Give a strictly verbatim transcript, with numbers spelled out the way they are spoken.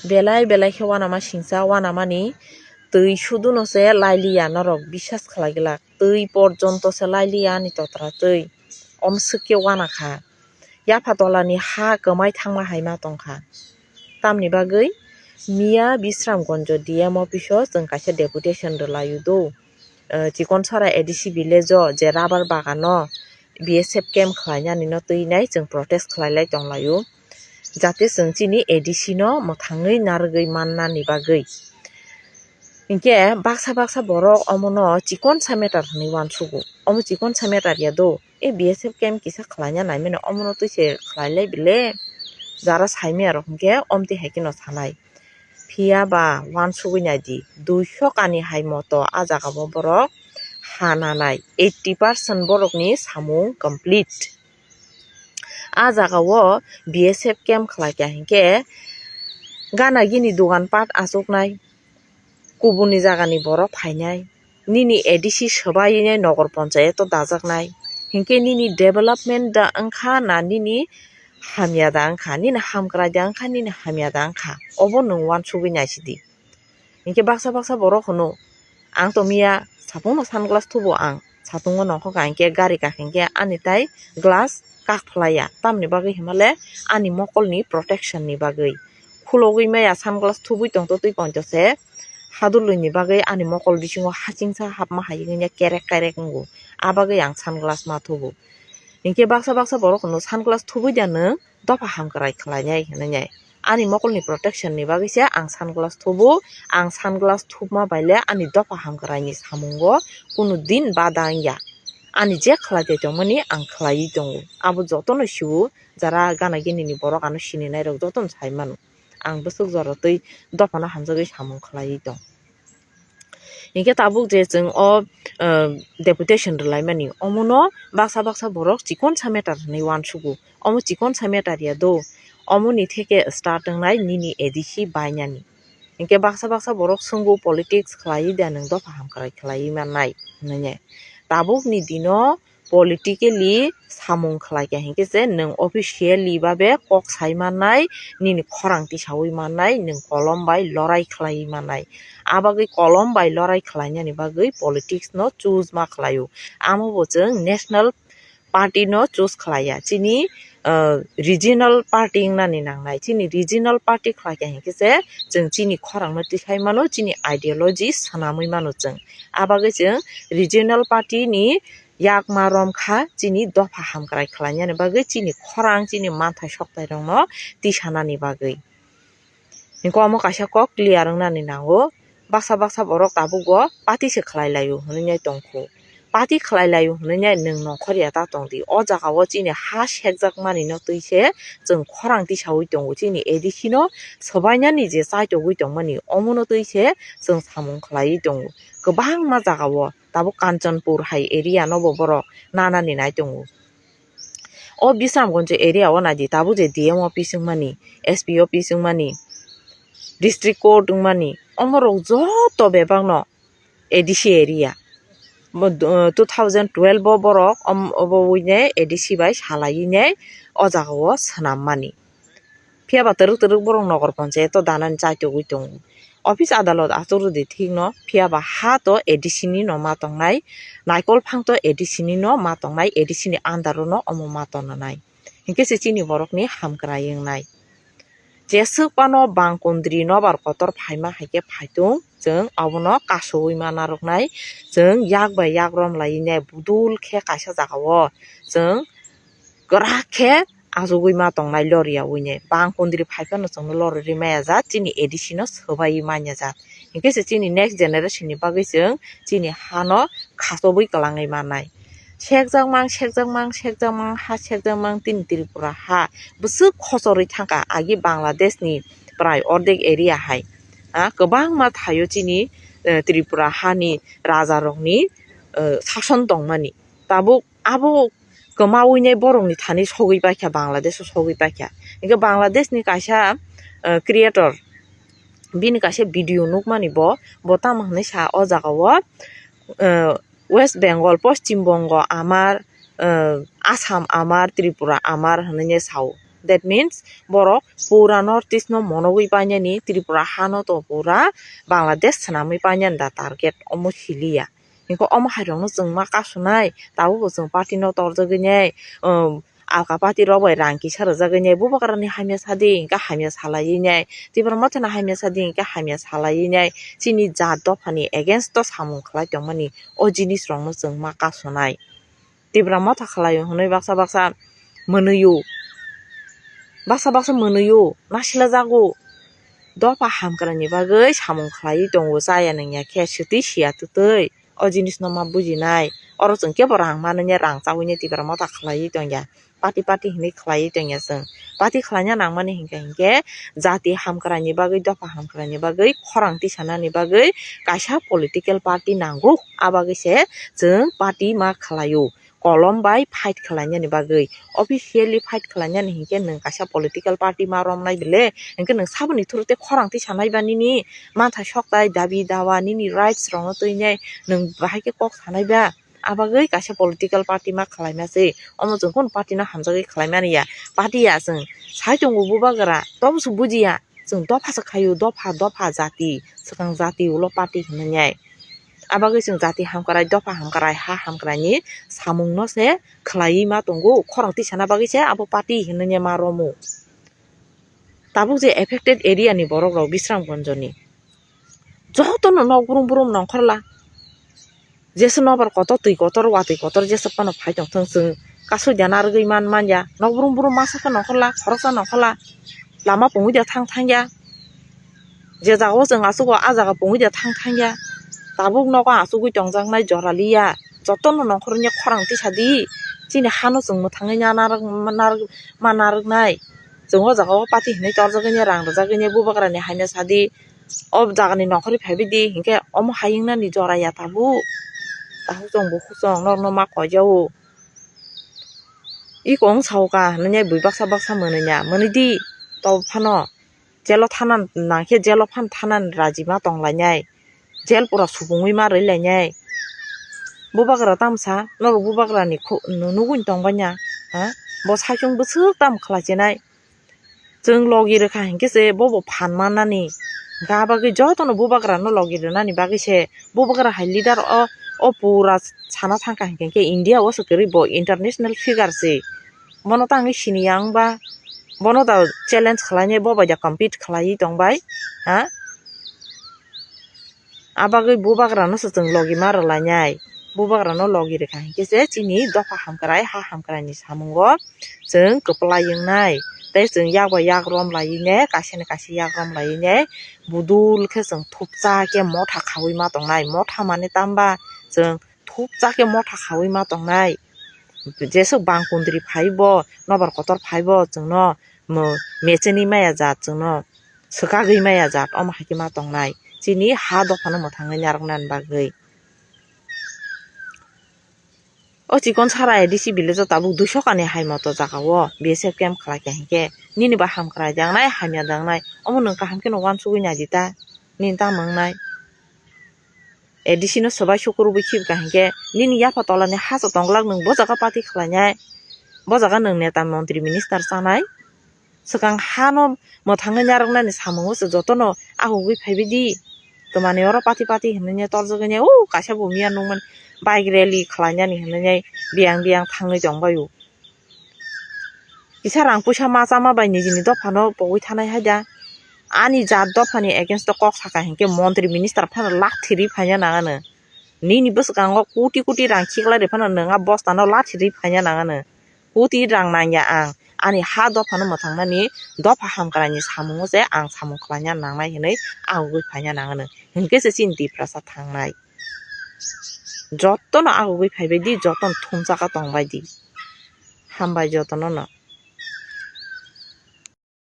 Belai belai khe uanama singcha, uanamani twi suduno se lailiya norok bisas khlai glak, twi porjonto se lailiya ani totra twi, omswk khe uana kha. Yapha tolani ha kwmai thangma hai ma tong kha. Tamni bagwi miya Bisramganj D M office o chwng kaisa deputation rwlaio do. Eh, Chikonsora A D C village o je rubber bagano B S F camp khlainani no twi nai chwng protest khlai lai tong laio. Jate chwng chini A D C no mwthangwi narwgwi mannani bagwi. Hinkhe baksa baksa borok omono chikonsa matter hinwi uansugo. Omo chikonsa matter ya do. E B S F camp kisa khlaina naimani omono twi se khlai lai bile. Jara saimaya rok hinkhe omtwi hai kheno sanai. Phiya ba uansugwi nai di, duiso kani hai moto a jaga o borok ha nanai, eighty percent borokni samung complete. A jaga o B S F camp khlai kha hinkhe gana gini dogan pat achuknai, kubuni jagani borok phainai, nini A D C swbaiwi nai nogor ponchayat o dajaknai, hinkhe nini development da wngkha na nini hamya da wngkha, nini hamkrai da wngkha, nini hamya da wngkha, obo nwng uansugwi naisidi. Hinkhe baksa baksa borok hwno, ang to miya saphangno sunglass thubo ang, satungo nongkhor kha hinkhe gari kakha hinkhe ani tai glass kak phlaiya, tamni bagwi hinmale ani mokolni protection ni bagwi. Khulogwi maya sunglass thubwi tongtotwi poito se, hadulwini bagwi ani mokol bisingo hachingsa hapma hai wngya kerek kerek wngo, a bagwi ang sunglass ma thubo. Hinkhe baksa baksa borok hwno sunglass thubwi da nwng dopha hamkrai khlainai hinwi nai. Ani mokolni protection ni bagwi se ang sunglass thubo, ang sunglass thubma bai le ani dopha hamkrai ni samungo kunu din bada wngya. Ani je khlai tongmani ang khlaiwi tongo. Abo jotono sio, jara gana gini ni borok ano sini nai rok jotono sai mano. Ang bwswk jora twi dophano hamjagwi samung khlaiwi tong. Hinkhe tabuk je chwng o, eh, deputation rwlaimani, omono baksa baksa borok chikonsa matter hinwi uansugo. Omo chikonsa matter ya do, omoni theke start wngnai nini A D C bainani. Hinkhe baksa baksa borok swngo politics khlaiwi da nwng dopha hamkrai khlaiwi mannai hinwi. Tabukni dino politically samung khlai kha hinkhe se nwng officially babe kok sai mannai, nini khorang tisaui mannai, nwng kolom bai lorai khlaiwi mannai. A bagwi kolom bai lorai khlainani bagwi politics no choose ma khlaio. Amo bo chwng national party no choose khlaiya, chini, ah, regional party wngnani nangnai. Chini regional party khlai kha hinkhe se chwng chini khorang no tisai mano, chini ideology swnamwi mano chwng. A bagwi chwng regional party ni yakma rom kha chini dopha hamkrai khlainani bagwi, chini khorang, chini manthai soktai rokno tisanani bagwi. Hinkhe omo kaisa kok clear wngnani nango, baksa baksa borok tabukbo party se khlai laio hinwi nai tongkhu. Party khlai laio hinwi nai nwng nongkhor ya ta tongdi. O jaga o chini ha sekjakmani no twi se chwng khorang tisaui tongo, chini A D C no swbainani je chaitogwi tongmani omono twi se chwng samung khlaiwi tongo. Kwbangma jaga o tabuk Kanchanpur hai area no bo borok nanani nai tongo. O Bisramganj area o naidi, tabuk je D M office wngmani, S P office wngmani, district court wngmani, omorok joto bebakno A D C area. Bo, uh, two thousand twelve o borok om-, obo wngwi A D C bai salaiwi nai o jaga o swnammani. Phiya ba twrwk twrwk borok nogor ponchayat o danani chaitogwi tongo. Office adalot achuk rwdi thikno, phiya ba ha to A D C ni no ma tongnai, naikol phang to A D C ni no ma tongnai, A D C ni under o no omo ma tongnai. Hinkhe se chini borokni hamkrai wngnai. Jeswk phano bang kundri nobar kotor phaima hai khe phaitung, chwng abono kasoui ma narwknai, chwng yak bai yak romlaiwi nai budul khe kaisa jaga o chwng kwrak khe achugwi ma tongnai loriyaui nai. Bang kundri phai phano chwngno loriri maya jak, chini A D C no swbaiwi manya jak. Hinkhe se chini next generation ni bagwi chwng chini hano khachobwi kwlangwi mannai. Sekjakmang, sekjakmang, sekjakmang, ha sekjakmang, tini Tripura ha bwswk khochorwi thangkha, agi Bangladesh ni prai ordek area hai. Ah, kwbangma thaio chini, eh, Tripura hani raja rokni, eh, sason tongmani. Tabuk abo kwmaui nai borokni thani sogwi paikha, Bangladesh o sogwi paikha. Hinkhe Bangladesh ni kaisa, eh, creator, bini kaisa video nukmani bo, bo tamo hinwi sa o jaga o, eh, West Bengal, Poschim Bongo amar, eh, Assam amar, Tripura amar hinwi nai sao. That means borok pura North East no monogwi painani, Tripura hano to pura Bangladesh swnamwi painani da target, omo siliya. Hinkhe omo hairokno chwng ma kasunai, tabukbo chwng party no torjagwi nai, um, alka party rok bai rang kisa rwjagwi nai, bubagrani hamya sadi hinkhe hamya salaiwi nai, Tipra Mothani hamya sadi hinkhe hamya salaiwi nai, chini jat dophani against o samung khlai tongmani o jinis rokno chwng ma kasunai. Tipra Motha khlaio hwnwi baksa baksa mwnwio, baksa baksa mwnwio, naisilajago. Dopha hamkraini bagwi samung khlaiwi tongo, chaya nungya khe swtwi siya twtwi. O jinisno ma bujinai. Oro chwng kebo rang manwi nai, rang chawi nai Tipra Motha khlaiwi tongya. Party party hinwi khlaiwi tongya chwng. Party khlaina nangmani hinkhe hinkhe jati hamkraini bagwi, dopha hamkraini bagwi khorang tisanani bagwi kaisa political party nango. Abagwi se chwng party ma khlaio. Kolom bai fight khlainani bagwi, officially fight khlainani hinkhe nwng kaisa political party ma romnai bile, hinkhe nwng saboni through tei khorang tisanai ba nini manthai soktai, dabi dawa, nini rights rokno twinai nwng bahai khe kok sanai ba? Abagwi kaisa political party ma khlaima se, omo chwng kunu party no hamjagwi khlaimani ya, party ya chwng sai tongo bubagra, toboso bujiya. Chwng dopha se khaio, dopha, dopha jati, swkang jati ulo party hinwi nai. Abagwi chwng jati hamkrai, dopha hamkrai, ha hamkraini samungno se khlaiwi ma tongo, khorang tisana bagwi se abo party hinwi nai ma romo. Tabuk je affected area ni borok rok Bisramganj ni, jotono nok brum brum nongkhorla. Jesa nobar kotor, twi kotor, watwi kotor, jesa phano phai tongthung, chwng kasui da narwgwi man manya. Nok brum brum masa khe nongkhorla, khoroksa nongkhorla, lama pungwi da thang thangya. Je jagao chwng achugo, a jaga pungwi da thang thangya. Tabuk nogo achugwi tongjaknai jora liya. Jotono nongkhorni khorang tisadi. Chini hano chwng mwthangwi na narwk, narwk, ma narwknai. Chwng o jagao party hinwi torjagwi, rang rwjagwi, bubagrani haino sadi. O jagani nongkhorwi phaibaidi hinkhe omo hayungnani jora ya tabuk. Tabuk chwng bo khusong norokno ma koijao. Iko wng saoka hinwi bui baksa baksa mwnwi ya, mwnwi di. Tobo phano jelo thana nangkhe jelo phano thana raji ma tonglainai. Jel pura supungwi ma rwlainai. Bubagra tamsa norok bubagrani khu-, nugwi tongbaina, ha? Bo saichung bwswk tamo khlai chenai. Chwng logi rwkha hinkhe se bobo phan mannani. Hinkhe ah bagwi jotono bubagrano logi rwnani bagwi se bubagra hai leader o, o pura sana thangkha hinkhe, hinkhe India o se kwrwi bo international figure se. Bono tangwi siniya wngba, bono da challenge khlainai, bo bai da compete khlaiwi tongbai, ha? Ah bagwi bubagrano se chwng logi ma rwlainai. Bubagrano logi rwkha hinkhe se chini dopha hamkrai, ha hamkraini samungo chwng kwplai wngnai. Tei chwng yak bai yak rom laiwi ne, kaisa ni kaisa yak rom laiwi ne, budul khe chwng thupsa khe motha khaui ma tongnai. Motha mane tamba chwng thupsa khe motha khaui ma tongnai. Jeswk bang kundri phaibo, nobar kotor phaibo, chwngno mo-, mecheni maya jat, chwngno swkagwi maya jat, omo hai khe ma tongnai. Chini ha dophano mwthangwi narwknani bagwi. O chikon sara A D C village o tabuk duiso kani hai moto jaga o B S F camp khlai kha hinkhe nini ba hamkrai dangnai, hamya dangnai, omo nwng kaham kheno uansugwi nai di ta, nini tamo wngnai. A D C no swbai sukurubui khibka hinkhe nini yapha tolani ha se tongglak, nwng bo jaga party khlainai, bo jaga nwng neta montri minister chanai. Swkang hano mwthangwi narwknani samungo se jotono ahugwi phaibaidi. Twmani oro pati pati hinwi torjagwi o kaisa bo miya nukmani bike rally khlainani hinwi biyang biyang thangwi tongbaio. Kisa rang puisa ma chama bai nijini dophano pogwi thanai haida. Ani jat dophani against o kok saka hinkhe montri minister phano lathi ri phaina nangano. Nini bwskango koti koti rang khiklai ri phano nwng a bostano lathi ri phaina nangano. Koti rang nangya ang, ani ha dophano mwthangnani dopha hamkraini samungo se ang samung khlaina nangnai hinwi ahugwi phaina nangano. Hinkhe se chini Tiprasa thangnai. Jotono ahugwi phaibaidi, jotono thumsaka tongbaidi. Hambai jotono no.